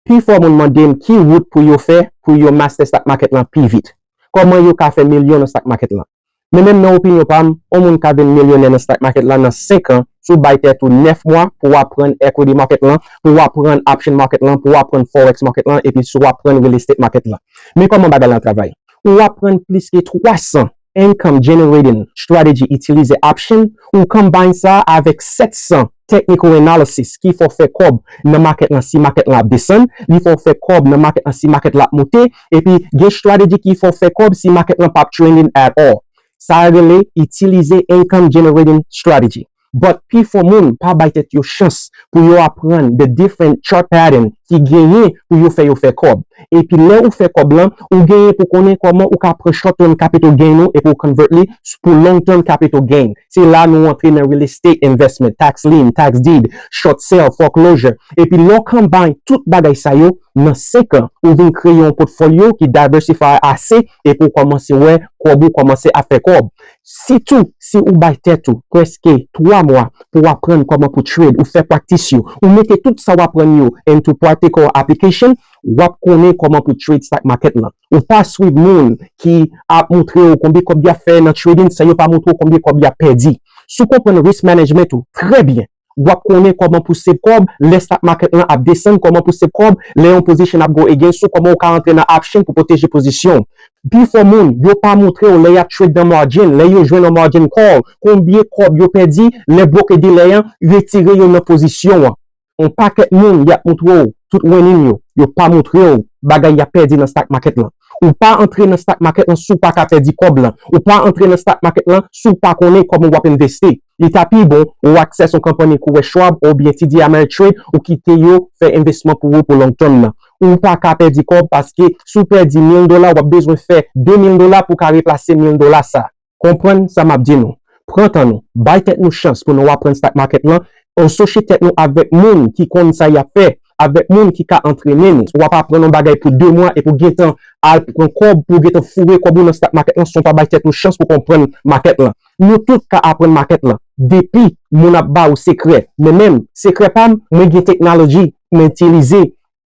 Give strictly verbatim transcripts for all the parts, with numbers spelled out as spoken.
Pifò moun mande m ki wout pou yo fè pou yo master stock market lan pi vit. Kòman yo ka fè milyon nan stock market lan? Men menm nan opinyon pa m, yon moun ka vin milyonè nan stock market la nan senk an, si w bay tèt ou nèf mwa pou w aprann equity market lan, pou w aprann option market lan, pou w aprann forex market lan, epi si w aprann real estate market lan. Men kòman bagay lan travay? Ou aprann plis ke twa san income generating strategy, itilize option, ou combine sa avèk sèt san technical analysis ki fè w fè kòb nan market lan si market lan ap desann, li fè w fè kòb nan market lan si market la ap monte, epi gen strategy ki fè w fè kòb si market lan p ap trending at all. Sa rele itilize income generating strategy. But pifò moun pa bay tèt yo chans pou yo aprann the different chart pattern ki genyen pou yo fè yo fè kòb. Epi lè ou fè kòb lan, ou genyen pou konnen kòman ou ka pran short term capital gain ou epi ou convert li pou long term capital gain. Se la nou antre nan real estate investment, tax lien, tax deed, short sale, foreclosure. Epi lè w combine tout bagay sa yo, nan senk an, ou vin kreye yon pòtfolyo ki diversify ase epi ou kòmanse wè kòb ou kòmanse ap fè kòb. Sitou si ou bay tèt ou prèske twa mwa pou w aprann kòman pou trade, ou fè practice yo, ou mete tout sa w aprann yo into practical application, w ap konnen kòman pou trade stock market lan. Ou pa swiv moun ki ap montre w konbyen kòb y ap fè nan trading san yo pa montre w konbyen kòb y ap pèdi. Si w konprann risk management ou trè byen, w ap konnen kòman pou save kòb lè stock market lan ap desann, kòman pou save kòb lè yon position ap go against ou, kòman ou ka antre nan option pou pwoteje pozisyon w. Pifò moun, yo pa montre w lè y ap trade nan margin, lè yo jwenn yon margin call, konbyen kòb yo pèdi lè broker dealer an retire yo nan pozisyon an. Yon pakèt moun y ap montre w tout winning yo, yo pa montre w bagay y ap pèdi nan stock market lan. Ou pa antre nan stock market lan si w pa ka pèdi kòb lan. Ou pa antre nan stock market lan si w pa konnen kòman w ap envesti. Li ta pi bon ou access yon konpayi kou wè Schwab oubyen T D Ameritrade, ou kite yo fè envestisman pou ou pou long term nan. Ou pa ka pèdi kòb paske si w pèdi mil dola, w ap bezwen fè de mil dola pou w ka replase mil dola sa. Konprann sa m ap di nou. Pran tan nou, bay tèt nou chans pou nou aprann stock market lan, asoche tèt nou avèk moun ki konn sa y ap fè, avèk moun ki ka antrene nou. W ap aprann yon bagay pou de mwa epi w gentan al pran kòb, pou w gentan foure kòb ou nan stock market lan san w pa bay tèt ou chans pou konprann market lan. Nou tout ka aprann market lan depi moun ap ba ou sekrè. Men menm, sekrè pa m, mwen gen technology mwen itilize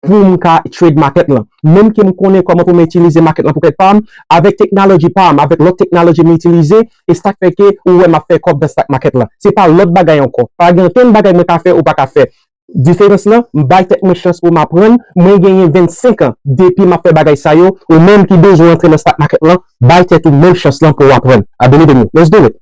pou m ka trade market lan. Menm ke m konnen kòman pou m itilize market lan pou kèk pa m, avèk technology pa m, avèk lòt technology m itilize, e sa k fè ke ou wè m ap fè kòb nan stock market lan. Se pa lòt bagay ankò. Pa gen ankenn bagay mwen ka fè ou pa ka fè. Diferans lan, m bay tèt mwen chans pou m aprann, mwen genyen vennsenk an depi m ap fè bagay sa yo, ou menm ki bezwen antre nan stock market lan, bay tèt ou menm chans lan pou w aprann. I believe in you. Let's do it.